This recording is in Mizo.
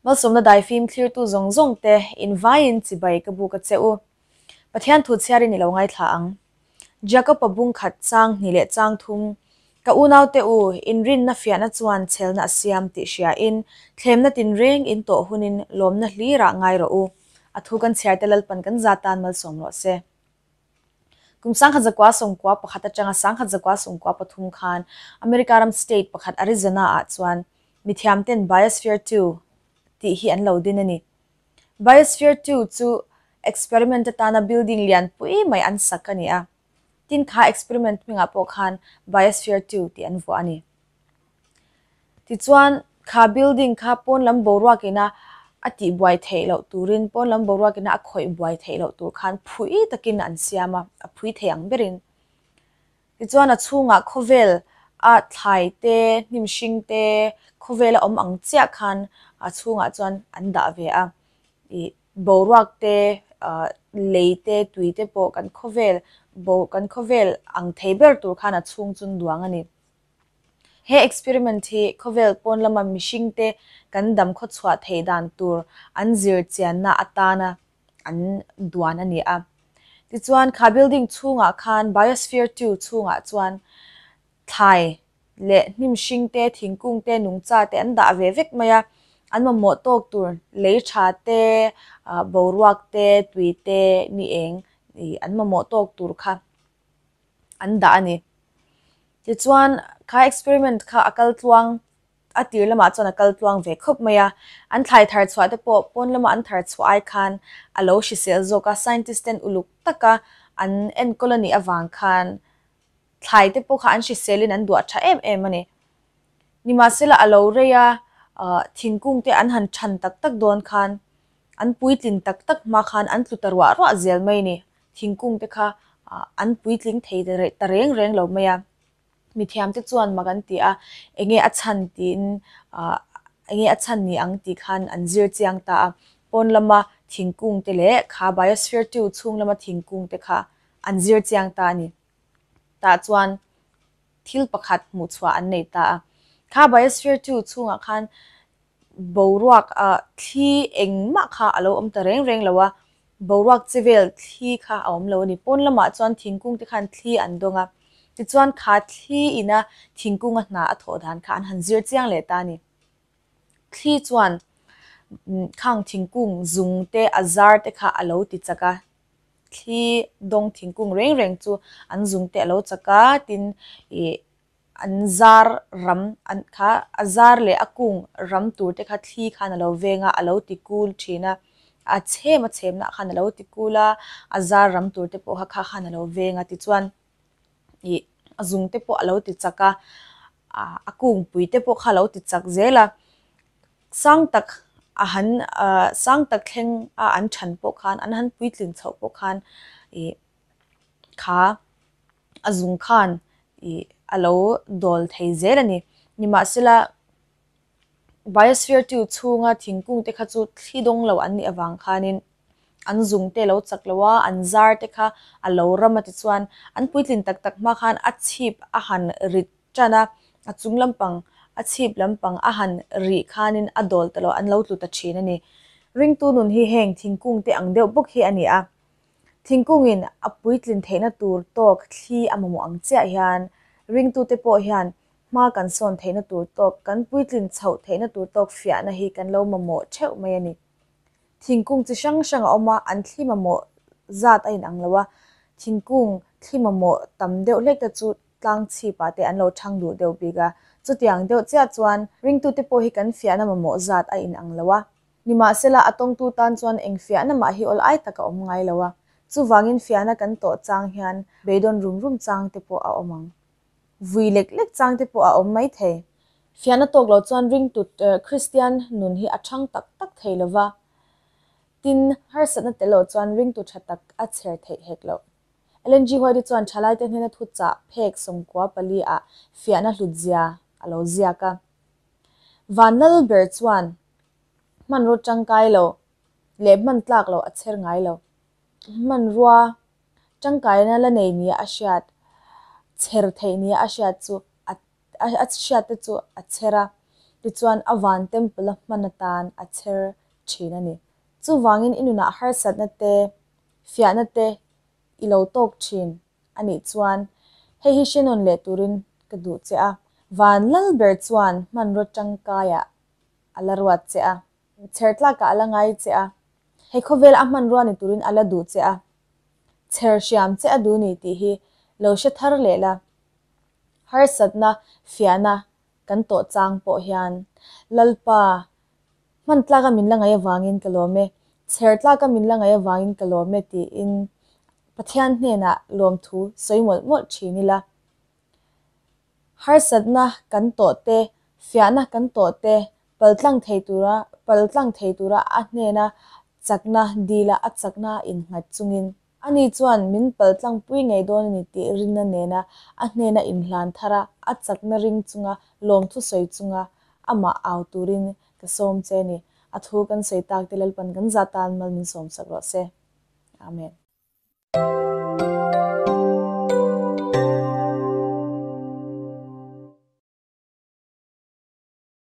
Malsawmna daifim thlirtu zawng zawng te in vaiin chibai ka buk a che u. Pathian thu chhiarin i lo ngaithla ang. Jakob-a bung khat chang hnih leh chang thum, Ka unaute u, inrinna fiahna chuan chhelna a siam tih hriain, thlemna tinreng in tawh hunin lawmna hlirah ngai rawh u. A thu kan chhiarte Lalpan kan za tan malsawm rawh se. Kum 1991 atanga 1993 khan America ram state pakhat Arizona ah chuan mithiamten Biosphere 2 tih hi an lo din a ni. Biosphere 2 chu experiment atana building lian pui mai an sak a ni a. Tin kha experiment hmingah pawh khan Biosphere 2 tih an vuah a ni. Tichuan, kha building kha pawn lam boruak ina a tih buai theih loh turin, pawn lam boruak ina a khawih buai theih loh tur khan phui takin an siam a, a phui thei ang berin. Tichuan, a chhungah khawvel a thlai te, hnim hring te, khawvel a awm ang chiah khan a chhungah chuan an dah ve a. Ih, boruak te, lei te, tui te pawh kan khawvel, kan khawvel ang thei ber tur khan a chhung chu an duang a ni. He experiment hi khawvel pawn lama mihringte kan dam khawchhuah theih dan tur an zir chianna atana an duan a ni a. Tichuan, kha building chhungah khan Biosphere 2 chhungah chuan thlai leh hnim hringte, thingkung te, nungcha te an dah ve vek mai a. An mamawh tawk tur lei tha te, boruak te, tui te, ni eng an mamawh tawk tur kha an dah a ni. Tichuan, kha experiment kha a kal tluang, a tir lamah chuan a kal tluang ve khawp mai a. An thlai thar chhuah te pawh pawn lama an thar chhuah ai khan a lo hrisel zawk a, scientist ten uluk taka an enkawl a nih avang khan thlai te pawh kha an hriselin an duah tha em em a ni. Nimahsela a lo rei a, thingkung te an han than tak tak dawn khan an puitlin tak tak hma khan an tlu ta ruah ruah zel mai a ni. Thingkung te kha an puitling thei ta reng reng lo mai a. Mithiam te chuan mak an ti a, enge a chhan tiin enge a chhan ni ang tih khan an zir chiang ta a. Pawn lama thingkung te leh kha biosphere 2 chhung lama thingkung te kha an zir chiang ta a ni. Tah chuan thil pakhat hmuh chhuah an nei ta a. Kha biosphere 2 chhungah khan boruak thli engmah kha a lo awm ta reng reng lo a, boruak che vel thli kha a awm lo a ni. Pawn lamah chuan thingkung te khan thli an dawng a, tichuan kha thli ina thingkunga hna a thawh dan kha an han zir chiang leh ta a ni. Thli chuan khang thingkung zung te a zar te kha a lo ti chak a, thli dawng thingkung reng reng chu an zung te a lo chak a, tin ih An zar ram an kha a zar leh a kung ram tur te kha thli khan a lo veng a, a lo ti kul thin a, a chhem a chhem nah khan a lo ti kul a, a zar ram tur te pawh kha kha khan a lo veng a tichuan ih a zung te pawh a lo ti chak a, a kung pui te pawh kha a lo ti chak zel a, sang tak a han sang tak thleng a an than pawh khan an han puitlin chhoh pawh khan ih kha a zung khan ih a lo dawl thei zel a ni. Nimahsela biosphere 2 chhunga thingkung te kha chu thli dawng lo an nih avang khanin an zung te a lo chak lo a, an zar te kha a lo ram a tichuan an puitlin tak tak hma khan a chhip a han rit tan a, a chung lampang a chhip lampang a han rih khanin a dawl ta lo an lo tlu ta thin a ni. Ringtu nun hi heng thingkung te ang deuh bawk hi a ni a. Thingkungin a puitlin theihna tur tawk thli a mamawh ang chiah hian ringtute pawh hian hma kan sawn theihna tur tawk, kan puitlin chhoh theihna tur tawk fiahna hi kan lo mamawh theuh mai a ni. Thingkung chi hrang hrang a awm a, an thli mamawh zat a inang lo a, thingkung thli mamawh tam deuh hlek te chu tlang chhipah te an lo thang duh deuh bik a, chutiang deuh chiah chuan ringtute pawh hi kan fiahna mamawh zat a inang lo a. Nimahsela, a tawngtu tan chuan eng fiahna mah hi awl ai tak a awm ngai lo a, chuvangin fiahna kan tawh chang hian beidawn rum rum chang te pawh a awm ang. Vui lek lek chang te pawh a awm mai thei. Fiahna tawk lo chuan ringtu Kristian nun hi a thang tak tak thei lo va, tin, harsatna tel lo chuan ringtu tha tak a chher theih hek loh. Ellen G. White-i chuan thalaite hnena thuchah phek 14 ah fiahna hlutzia a lo ziak a. Vanlal ber chuan hmanraw tangkai lo leh hman tlak loh a chher ngai lo. Hmanrua tangkaina la nei nia a hriat, chher theih nia a hriat chu a a hriat te chu a chher a. Tichuan, a van temple-a hman atan a chher thin a ni. Chuvangin i nunah harsatna te, fiahna te i lo tawk thin a nih chuan hei hi hre nawn leh turin ka duh che a. Van lal ber chuan hmanraw tangkaiah a la ruat che a, chher tlakah a la ngai che a, hei khawvela a hmanrua ni turin a la duh che a, chher hriam che a duh ni tih hi lo hre thar leh la. Harsatna, fiahna kan tawh chang pawh hian Lalpa hman tlaka min la ngaih avangin ka lawm e, chher tlaka min la ngaih avangin ka lawm e tiin Pathian hnenah lawmthu sawi mawlh mawlh thin ila. Harsatna kan tawh te, fiahna kan tawh te paltlang thei tura paltlang thei tura a hnena chakna dila a chakna innghat chungin Ani chuan min paltlang pui ngei dawn a ni tih rinna nena a hnena inhlan thar a, a chakna ring chunga lawmthu sawi chunga amah au turin ka sawm che a ni. A thu kan sawi tak te Lalpan kan za tan mal min sawmsak rawh se. Amen.